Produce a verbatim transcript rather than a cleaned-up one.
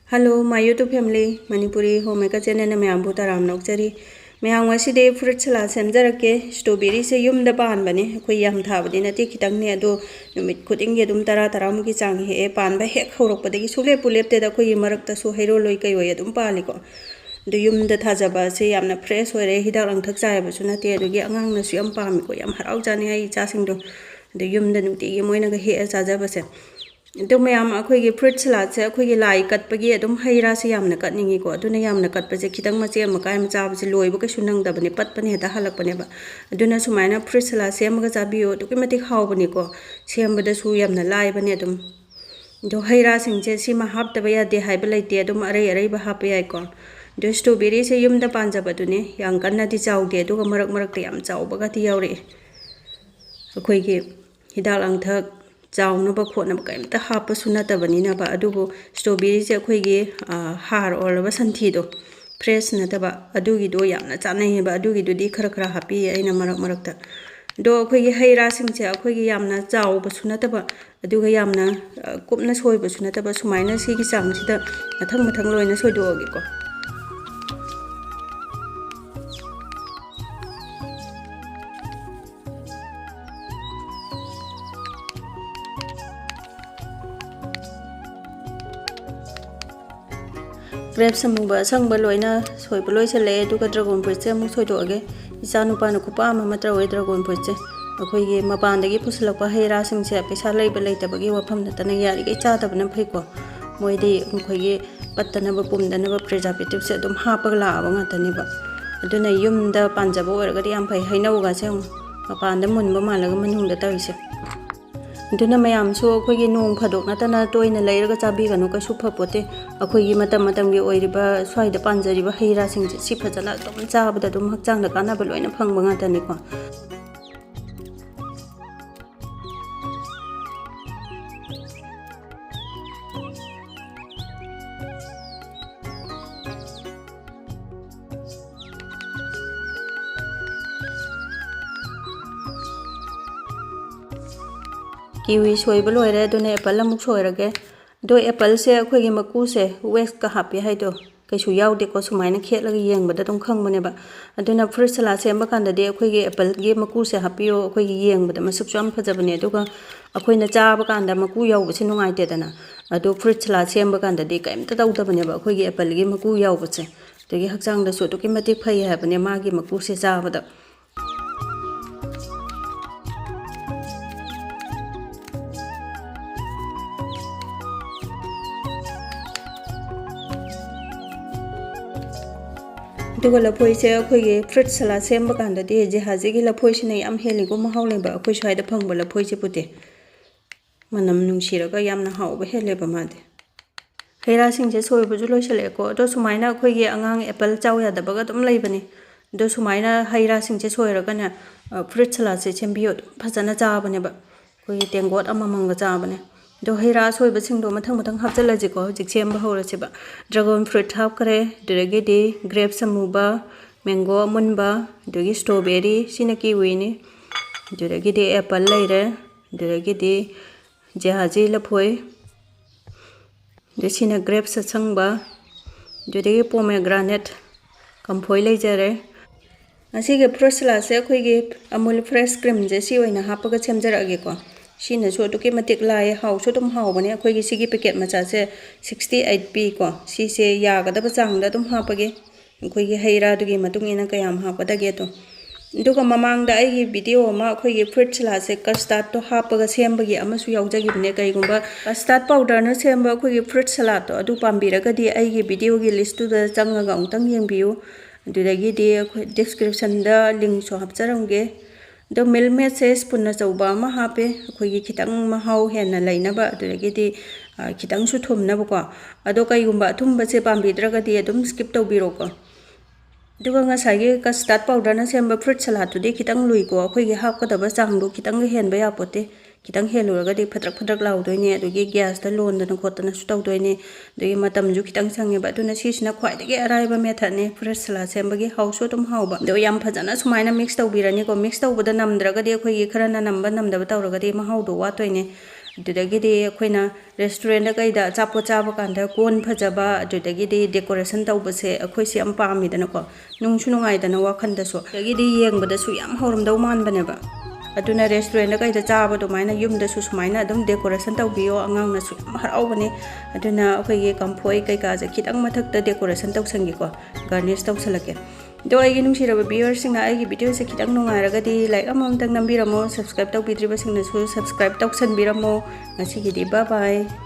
Hello, my YouTube family, Manipuri Homemaker channelꯅ ꯃꯌꯥꯝꯕꯨ ꯇꯔꯥꯝꯅ ꯑꯣꯛꯆꯔꯤ꯫ ꯃꯌꯥꯝ, ꯉꯁꯤꯗꯤ fruit salad ꯁꯦꯝꯖꯔꯛꯀꯦ꯫ Strawberryꯁꯦ ꯌꯨꯝꯗ ꯄꯥꯟꯕꯅꯦ, ꯑꯩꯈꯣꯏ ꯌꯥꯝ ꯊꯥꯕꯗꯤ ꯅꯠꯇꯦ, ꯈꯤꯇꯪꯅꯦ꯫ ꯑꯗꯣ ꯅꯨꯃꯤꯠ ꯈꯨꯗꯤꯡꯒꯤ ꯑꯗꯨꯝ ꯇꯔꯥ ꯇꯔꯥꯃꯨꯛꯀꯤ ꯆꯥꯡ ꯍꯦꯛꯑꯦ꯫ ꯄꯥꯟꯕ ꯍꯦꯛ ꯍꯧꯔꯛꯄꯗꯒꯤ ꯁꯨꯡꯂꯦꯞꯄꯨ ꯂꯦꯞꯇꯦꯗ, ꯑꯩꯈꯣꯏꯒꯤ ꯃꯔꯛꯇꯁꯨ ꯍꯩꯔꯣꯜ ꯂꯣꯏ ꯀꯩ ꯑꯣꯏ ꯑꯗꯨꯝ ꯄꯥꯜꯂꯤꯀꯣ꯫ ꯑꯗꯨ ꯌꯨꯝꯗ ꯊꯥꯖꯕ ꯑꯁꯤ ꯌꯥꯝꯅ fresh ꯑꯣꯏꯔꯦ, ꯍꯤꯗꯥꯛ ꯂꯥꯡꯊꯛ ꯆꯥꯏꯕꯁꯨ ꯅꯠꯇꯦ, ꯑꯗꯨꯒꯤ ꯑꯉꯥꯡꯅꯁꯨ ꯌꯥꯝ ꯄꯥꯝꯃꯤꯀꯣ, ꯌꯥꯝ ꯍꯔꯥꯎꯖꯥꯅꯤ ꯑꯩ ꯏꯆꯥꯁꯤꯡꯗꯣ꯫ ꯑꯗꯨ ꯌꯨꯝꯗ ꯅꯨꯡꯇꯤꯒꯤ ꯃꯣꯏꯅꯒ ꯍꯦꯛꯑ ꯆꯥꯖꯕꯁꯦ꯫ ꯑꯗꯨ ꯃꯌꯥꯝ, ꯑꯩꯈꯣꯏꯒꯤ fruit saladꯁꯦ ꯑꯩꯈꯣꯏꯒꯤ ꯂꯥꯏ ꯀꯠꯄꯒꯤ ꯑꯗꯨꯝ ꯍꯩ ꯔꯥꯁꯦ ꯌꯥꯝꯅ ꯀꯠꯅꯤꯡꯉꯤꯀꯣ꯫ ꯑꯗꯨꯅ ꯌꯥꯝꯅ ꯀꯠꯄꯁꯦ ꯈꯤꯇꯪ ꯃꯆꯦꯠ ꯑꯃ ꯃꯈꯥꯏ ꯑꯃ ꯆꯥꯕꯁꯦ ꯂꯣꯏꯕ ꯀꯩꯁꯨ ꯅꯪꯗꯕꯅꯦ, ꯄꯠꯄꯅ ꯍꯦꯛꯇ ꯍꯜꯂꯛꯄꯅꯦꯕ꯫ ꯑꯗꯨꯅ ꯁꯨꯃꯥꯏꯅ fruit salad ꯁꯦꯝꯃꯒ ꯆꯥꯕꯤꯌꯨ, ꯑꯗꯨꯛꯀꯤ ꯃꯇꯤꯛ ꯍꯥꯎꯕꯅꯤꯀꯣ꯫ ꯁꯦꯝꯕꯗꯁꯨ ꯌꯥꯝꯅ ꯂꯥꯏꯕꯅꯦ ꯑꯗꯨꯝ꯫ ꯑꯗꯣ ꯍꯩ ꯔꯥꯁꯤꯡꯁꯦ ꯁꯤꯃ ꯍꯥꯞꯇꯕ ꯌꯥꯗꯦ ꯍꯥꯏꯕ ꯂꯩꯇꯦ, ꯑꯗꯨꯝ ꯑꯔꯩ ꯑꯔꯩꯕ ꯍꯥꯞꯄ ꯌꯥꯏꯀꯣ꯫ ꯑꯗꯣ strawberryꯁꯦ ꯌꯨꯝꯗ ꯄꯥꯟꯖꯕꯗꯨꯅꯦ, ꯌꯥꯝ ꯀꯟꯅꯗꯤ ꯆꯥꯎꯗꯦ, ꯑꯗꯨꯒ ꯃꯔꯛ ꯃꯔꯛꯇ ꯌꯥꯝ ꯆꯥꯎꯕꯒꯗꯤ ꯌꯥꯎꯔꯛꯑꯦ꯫ ꯑꯩꯈꯣꯏꯒꯤ ꯍꯤꯗꯥꯛ ꯂꯥꯡꯊꯛ ꯆꯥꯎꯅꯕ ꯈꯣꯠꯅꯕ ꯀꯔꯤꯝꯇ ꯍꯥꯞꯄꯁꯨ ꯅꯠꯇꯕꯅꯤꯅꯕ꯫ ꯑꯗꯨꯕꯨ strawberryꯁꯦ ꯑꯩꯈꯣꯏꯒꯤ, ꯑ, ꯍꯥꯔ ꯑꯣꯜꯂꯕ ꯁꯟꯊꯤꯗꯣ, fresh ꯅꯠꯇꯕ, ꯑꯗꯨꯒꯤꯗꯣ ꯌꯥꯝꯅ ꯆꯥꯅꯩꯌꯦꯕ꯫ ꯑꯗꯨꯒꯤꯗꯨꯗꯤ ꯈꯔ ꯈꯔ ꯍꯥꯞꯄꯤꯌꯦ ꯑꯩꯅ ꯃꯔꯛ ꯃꯔꯛꯇ꯫ ꯑꯗꯣ ꯑꯩꯈꯣꯏꯒꯤ ꯍꯩ ꯔꯥꯁꯤꯡꯁꯦ ꯑꯩꯈꯣꯏꯒꯤ ꯌꯥꯝꯅ ꯆꯥꯎꯕꯁꯨ ꯅꯠꯇꯕ, ꯑꯗꯨꯒ ꯌꯥꯝꯅ, ꯑ, ꯀꯨꯞꯅ ꯁꯣꯏꯕꯁꯨ ꯅꯠꯇꯕ, ꯁꯨꯃꯥꯏꯅ ꯁꯤꯒꯤ ꯆꯥꯡꯁꯤꯗ ꯃꯊꯪ ꯃꯊꯪ ꯂꯣꯏꯅ ꯁꯣꯏꯗꯣꯛꯑꯒꯦꯀꯣ꯫ Grapes ꯑꯃꯨꯕ ꯑꯁꯪꯕ ꯂꯣꯏꯅ ꯁꯣꯏꯕ ꯂꯣꯏꯁꯤꯜꯂꯛꯑꯦ, ꯑꯗꯨꯒ dragon fruitꯁꯦ ꯑꯃꯨꯛ ꯁꯣꯏꯗꯣꯛꯑꯒꯦ꯫ ꯏꯆꯥ ꯅꯨꯄꯥꯅ ꯈꯨꯄꯥꯝ ꯑꯃ ꯇꯧꯋꯦ dragon fruitꯁꯦ꯫ ꯑꯩꯈꯣꯏꯒꯤ ꯃꯄꯥꯟꯗꯒꯤ ꯄꯨꯁꯤꯜꯂꯛꯄ ꯍꯩ ꯔꯥꯁꯤꯡꯁꯦ ꯄꯩꯁꯥ ꯂꯩꯕ ꯂꯩꯇꯕꯒꯤ ꯋꯥꯐꯝ ꯅꯠꯇꯅ ꯌꯥꯔꯤꯈꯩ ꯆꯥꯗꯕꯅ ꯐꯩꯀꯣ꯫ ꯃꯣꯏꯗꯤ ꯑꯩꯈꯣꯏꯒꯤ ꯄꯠꯇꯅꯕ ꯄꯨꯝꯗꯅꯕ preservativeꯁꯦ ꯑꯗꯨꯝ ꯍꯥꯞꯄꯒ ꯂꯥꯛꯑꯕ ꯉꯥꯛꯇꯅꯦꯕ꯫ ꯑꯗꯨꯅ ꯌꯨꯝꯗ ꯄꯥꯟꯖꯕ ꯑꯣꯏꯔꯒꯗꯤ ꯌꯥꯝ ꯐꯩ꯫ ꯍꯩꯅꯧꯒꯁꯦ ꯌꯦꯡꯉꯨ, ꯃꯄꯥꯟꯗ ꯃꯨꯟꯕ ꯃꯥꯜꯂꯒ ꯃꯅꯨꯡꯗ ꯇꯧꯔꯤꯁꯦ꯫ ꯑꯗꯨꯅ ꯃꯌꯥꯝꯁꯨ ꯑꯩꯈꯣꯏꯒꯤ ꯅꯣꯡ ꯐꯥꯗꯣꯛ ꯅꯠꯇꯅ ꯇꯣꯏꯅ ꯂꯩꯔꯒ ꯆꯥꯕꯤꯒꯅꯨ, ꯀꯩꯁꯨ ꯐꯄꯣꯠꯇꯦ꯫ ꯑꯩꯈꯣꯏꯒꯤ ꯃꯇꯝ ꯃꯇꯝꯒꯤ ꯑꯣꯏꯔꯤꯕ ꯁ꯭ꯋꯥꯏꯗ ꯄꯥꯟꯖꯔꯤꯕ ꯍꯩ ꯔꯥꯁꯤꯡꯁꯦ ꯁꯤ ꯐꯖꯅ ꯑꯗꯨꯝ ꯆꯥꯕꯗ ꯑꯗꯨꯝ ꯍꯛꯆꯥꯡꯗ ꯀꯥꯟꯅꯕ ꯂꯣꯏꯅ ꯐꯪꯕ ꯉꯥꯛꯇꯅꯤꯀꯣ꯫ Kiwi ꯁꯣꯏꯕ ꯂꯣꯏꯔꯦ, ꯑꯗꯨꯅ apple ꯑꯃꯨꯛ ꯁꯣꯏꯔꯒꯦ꯫ ꯑꯗꯣ appleꯁꯦ ꯑꯩꯈꯣꯏꯒꯤ ꯃꯀꯨꯁꯦ, westꯀ ꯍꯥꯞꯄꯤ ꯍꯥꯏꯗꯣ, ꯀꯩꯁꯨ ꯌꯥꯎꯗꯦꯀꯣ꯫ ꯁꯨꯃꯥꯏꯅ ꯈꯦꯠꯂꯒ ꯌꯦꯡꯕꯗ ꯑꯗꯨꯝ ꯈꯪꯕꯅꯦꯕ꯫ ꯑꯗꯨꯅ fruit salad ꯁꯦꯝꯕ ꯀꯥꯟꯗꯗꯤ ꯑꯩꯈꯣꯏꯒꯤ appleꯒꯤ ꯃꯀꯨꯁꯦ ꯍꯥꯞꯄꯤꯌꯣ꯫ ꯑꯩꯈꯣꯏꯒꯤ ꯌꯦꯡꯕꯗ ꯃꯁꯛꯁꯨ ꯌꯥꯝ ꯐꯖꯕꯅꯦ, ꯑꯗꯨꯒ ꯑꯩꯈꯣꯏꯅ ꯆꯥꯕ ꯀꯥꯟꯗ ꯃꯀꯨ ꯌꯥꯎꯕꯁꯦ ꯅꯨꯡꯉꯥꯏꯇꯦꯗꯅ꯫ ꯑꯗꯣ fruit salad ꯁꯦꯝꯕ ꯀꯥꯟꯗꯗꯤ ꯀꯩꯝꯇ ꯇꯧꯗꯕꯅꯦꯕ ꯑꯩꯈꯣꯏꯒꯤ appleꯒꯤ ꯃꯀꯨ ꯌꯥꯎꯕꯁꯦ꯫ ꯑꯗꯒꯤ ꯍꯛꯆꯥꯡꯗꯁꯨ ꯑꯗꯨꯛꯀꯤ ꯃꯇꯤꯛ ꯐꯩ ꯍꯥꯏꯕꯅꯦ ꯃꯥꯒꯤ ꯃꯀꯨꯁꯦ ꯆꯥꯕꯗ꯫ ꯑꯗꯨꯒ ꯂꯐꯣꯏꯁꯦ ꯑꯩꯈꯣꯏꯒꯤ fruit salad ꯁꯦꯝꯕ ꯀꯥꯟꯗꯗꯤ ꯖꯍꯥꯖꯤꯒꯤ ꯂꯐꯣꯏꯁꯤꯅ ꯌꯥꯝ ꯍꯦꯜꯂꯤꯀꯣ ꯃꯍꯥꯎ ꯂꯩꯕ, ꯑꯩꯈꯣꯏ ꯁ꯭ꯋꯥꯏꯗ ꯐꯪꯕ ꯂꯐꯣꯏꯁꯤꯕꯨꯗꯤ꯫ ꯃꯅꯝ ꯅꯨꯡꯁꯤꯔꯒ ꯌꯥꯝꯅ ꯍꯥꯎꯕ ꯍꯦꯜꯂꯦꯕ ꯃꯥꯗꯤ꯫ ꯍꯩ ꯔꯥꯁꯤꯡꯁꯦ ꯁꯣꯏꯕꯁꯨ ꯂꯣꯏꯁꯤꯜꯂꯛꯑꯦꯀꯣ꯫ ꯑꯗꯣ ꯁꯨꯃꯥꯏꯅ ꯑꯩꯈꯣꯏꯒꯤ ꯑꯉꯥꯡ apple ꯆꯥꯎ ꯌꯥꯗꯕꯒ ꯑꯗꯨꯝ ꯂꯩꯕꯅꯤ꯫ ꯑꯗꯣ ꯁꯨꯃꯥꯏꯅ ꯍꯩ ꯔꯥꯁꯤꯡꯁꯦ ꯁꯣꯏꯔꯒꯅꯦ, ꯑ, fruit saladꯁꯦ ꯁꯦꯝꯕꯤꯌꯣ, ꯑꯗꯨꯝ ꯐꯖꯅ ꯆꯥꯕꯅꯦꯕ꯫ ꯑꯩꯈꯣꯏꯒꯤ ꯇꯦꯡꯀꯣꯠ ꯑꯃꯃꯝꯒ ꯆꯥꯕꯅꯦ꯫ ꯑꯗꯣ ꯍꯩ ꯔꯥ ꯑꯁꯣꯏꯕꯁꯤꯡꯗꯣ ꯃꯊꯪ ꯃꯊꯪ ꯍꯥꯞꯆꯤꯜꯂꯁꯤꯀꯣ꯫ ꯍꯧꯖꯤꯛ ꯁꯦꯝꯕ ꯍꯧꯔꯁꯤꯕ꯫ Dragon fruit ꯍꯥꯞꯈ꯭ꯔꯦ, ꯑꯗꯨꯗꯒꯤꯗꯤ grapes ꯑꯃꯨꯕ, mango ꯑꯃꯨꯟꯕ, ꯑꯗꯨꯗꯒꯤ strawberry, ꯁꯤꯅ kiwiꯅꯤ, ꯑꯗꯨꯗꯒꯤꯗꯤ apple ꯂꯩꯔꯦ, ꯑꯗꯨꯗꯒꯤꯗꯤ ꯖꯍꯥꯖꯤ ꯂꯐꯣꯏ, ꯑꯗꯩ ꯁꯤꯅ grapes ꯑꯁꯪꯕ, ꯑꯗꯨꯗꯒꯤ pomegranate ꯀꯝꯐꯣꯏ ꯂꯩꯖꯔꯦ꯫ ꯉꯁꯤꯒꯤ fruit saladꯁꯦ ꯑꯩꯈꯣꯏꯒꯤ Amul fresh creamꯁꯦ ꯁꯤ ꯑꯣꯏꯅ ꯍꯥꯞꯄꯒ ꯁꯦꯝꯖꯔꯛꯑꯒꯦꯀꯣ꯫ ꯁꯤꯅꯁꯨ ꯑꯗꯨꯛꯀꯤ ꯃꯇꯤꯛ ꯂꯥꯏ, ꯍꯥꯎꯁꯨ ꯑꯗꯨꯝ ꯍꯥꯎꯕꯅꯦ꯫ ꯑꯩꯈꯣꯏꯒꯤ ꯁꯤꯒꯤ packet ꯃꯆꯥꯁꯦ sixty eight ꯄꯤ ꯀꯣ꯫ ꯁꯤꯁꯦ ꯌꯥꯒꯗꯕ ꯆꯥꯡꯗ ꯑꯗꯨꯝ ꯍꯥꯞꯄꯒꯦ꯫ ꯑꯩꯈꯣꯏꯒꯤ ꯍꯩ ꯔꯥꯗꯨꯒꯤ ꯃꯇꯨꯡ ꯏꯟꯅ ꯀꯌꯥꯝ ꯍꯥꯞꯀꯗꯒꯦꯗꯣ꯫ ꯑꯗꯨꯒ ꯃꯃꯥꯡꯗ ꯑꯩꯒꯤ video ꯑꯃ ꯑꯩꯈꯣꯏꯒꯤ fruit saladꯁꯦ custardꯇꯣ ꯍꯥꯞꯄꯒ ꯁꯦꯝꯕꯒꯤ ꯑꯃꯁꯨ ꯌꯥꯎꯖꯈꯤꯕꯅꯦ꯫ ꯀꯩꯒꯨꯝꯕ custard powderꯅ ꯁꯦꯝꯕ ꯑꯩꯈꯣꯏꯒꯤ fruit saladꯇꯣ ꯑꯗꯨ ꯄꯥꯝꯕꯤꯔꯒꯗꯤ ꯑꯩꯒꯤ videoꯒꯤ listꯇꯨꯗ ꯆꯪꯉꯒ ꯑꯃꯨꯛꯇꯪ ꯌꯦꯡꯕꯤꯌꯨ꯫ ꯑꯗꯨꯗꯒꯤꯗꯤ ꯑꯩꯈꯣꯏ descriptionꯗ linkꯁꯨ ꯍꯥꯞꯆꯔꯝꯒꯦ꯫ ꯑꯗꯣ milk maidꯁꯦ spoon ꯑꯆꯧꯕ ꯑꯃ ꯍꯥꯞꯄꯦ, ꯑꯩꯈꯣꯏꯒꯤ ꯈꯤꯇꯪ ꯃꯍꯥꯎ ꯍꯦꯟꯅ ꯂꯩꯅꯕ꯫ ꯑꯗꯨꯗꯒꯤꯗꯤ, ꯑ, ꯈꯤꯇꯪꯁꯨ ꯊꯨꯝꯅꯕꯀꯣ꯫ ꯑꯗꯣ ꯀꯩꯒꯨꯝꯕ ꯑꯊꯨꯝꯕꯁꯦ ꯄꯥꯝꯕꯤꯗ꯭ꯔꯒꯗꯤ ꯑꯗꯨꯝ skip ꯇꯧꯕꯤꯔꯣꯀꯣ꯫ ꯑꯗꯨꯒ ꯉꯁꯥꯏꯒꯤ custard powderꯅ ꯁꯦꯝꯕ fruit saladꯇꯨꯗꯤ ꯈꯤꯇꯪ ꯂꯨꯏꯀꯣ꯫ ꯑꯩꯈꯣꯏꯒꯤ ꯍꯥꯞꯀꯗꯕ ꯆꯥꯡꯗꯣ ꯈꯤꯇꯪꯒ ꯍꯦꯟꯕ ꯌꯥꯄꯣꯠꯇꯦ꯫ ꯈꯤꯇꯪ ꯍꯦꯜꯂꯨꯔꯒꯗꯤ ꯐꯗ꯭ꯔꯛ ꯐꯗ꯭ꯔꯛ ꯂꯥꯎꯗꯣꯏꯅꯦ, ꯑꯗꯨꯒꯤ gasꯇ ꯂꯣꯟꯗꯅ ꯈꯣꯠꯇꯅꯁꯨ ꯇꯧꯗꯣꯏꯅꯦ, ꯑꯗꯨꯒꯤ ꯃꯇꯝꯁꯨ ꯈꯤꯇꯪ ꯆꯪꯉꯦꯕ꯫ ꯑꯗꯨꯅ ꯁꯤꯁꯤꯅ ꯈ꯭ꯋꯥꯏꯗꯒꯤ ꯑꯔꯥꯏꯕ methodꯅꯦ fruit salad ꯁꯦꯝꯕꯒꯤ, ꯍꯥꯎꯁꯨ ꯑꯗꯨꯝ ꯍꯥꯎꯕ꯫ ꯑꯗꯣ ꯌꯥꯝ ꯐꯖꯅ ꯁꯨꯃꯥꯏꯅ mix ꯇꯧꯕꯤꯔꯅꯤꯀꯣ꯫ Mix ꯇꯧꯕꯗ ꯅꯝꯗ꯭ꯔꯒꯗꯤ ꯑꯩꯈꯣꯏꯒꯤ ꯈꯔꯅ ꯅꯝꯕ ꯅꯝꯗꯕ ꯇꯧꯔꯒꯗꯤ ꯃꯍꯥꯎꯗꯣ ꯋꯥꯠꯇꯣꯏꯅꯦ꯫ ꯑꯗꯨꯗꯒꯤꯗꯤ ꯑꯩꯈꯣꯏꯅ restaurantꯇ ꯀꯩꯗ ꯑꯆꯥꯄꯣꯠ ꯆꯥꯕ ꯀꯥꯟꯗ ꯀꯣꯟ ꯐꯖꯕ, ꯑꯗꯨꯗꯒꯤꯗꯤ decoration ꯇꯧꯕꯁꯦ ꯑꯩꯈꯣꯏꯁꯦ ꯌꯥꯝ ꯄꯥꯝꯃꯤꯗꯅꯀꯣ, ꯅꯨꯡꯁꯨ ꯅꯨꯡꯉꯥꯏꯗꯅ ꯋꯥꯈꯜꯗꯁꯨ, ꯑꯗꯒꯤꯗꯤ ꯌꯦꯡꯕꯗꯁꯨ ꯌꯥꯝ ꯍꯧꯔꯝꯗꯧ ꯃꯥꯟꯕꯅꯦꯕ꯫ ꯑꯗꯨꯅ restaurantꯇ ꯀꯩꯗ ꯆꯥꯕ ꯑꯗꯨꯃꯥꯏꯅ ꯌꯨꯝꯗꯁꯨ ꯁꯨꯃꯥꯏꯅ ꯑꯗꯨꯝ decoration ꯇꯧꯕꯤꯌꯣ, ꯑꯉꯥꯡꯅꯁꯨ ꯌꯥꯝ ꯍꯔꯥꯎꯕꯅꯦ꯫ ꯑꯗꯨꯅ ꯑꯩꯈꯣꯏꯒꯤ ꯀꯝꯐꯣꯏ ꯀꯩꯀꯥꯁꯦ ꯈꯤꯇꯪ ꯃꯊꯛꯇ decoration ꯇꯧꯁꯟꯒꯦꯀꯣ, garnish ꯇꯧꯁꯜꯂꯛꯀꯦ꯫ ꯑꯗꯣ ꯑꯩꯒꯤ ꯅꯨꯡꯁꯤꯔꯕ viewerꯁꯤꯡꯅ ꯑꯩꯒꯤ videoꯁꯦ ꯈꯤꯇꯪ ꯅꯨꯡꯉꯥꯏꯔꯒꯗꯤ like ꯑꯃꯃꯝꯇꯪ ꯅꯝꯕꯤꯔꯝꯃꯣ, subscribe ꯇꯧꯕꯤꯗ꯭ꯔꯤꯕꯁꯤꯡꯅꯁꯨ subscribe ꯇꯧꯁꯟꯕꯤꯔꯝꯃꯣ꯫ ꯉꯁꯤꯒꯤꯗꯤ bye bye꯫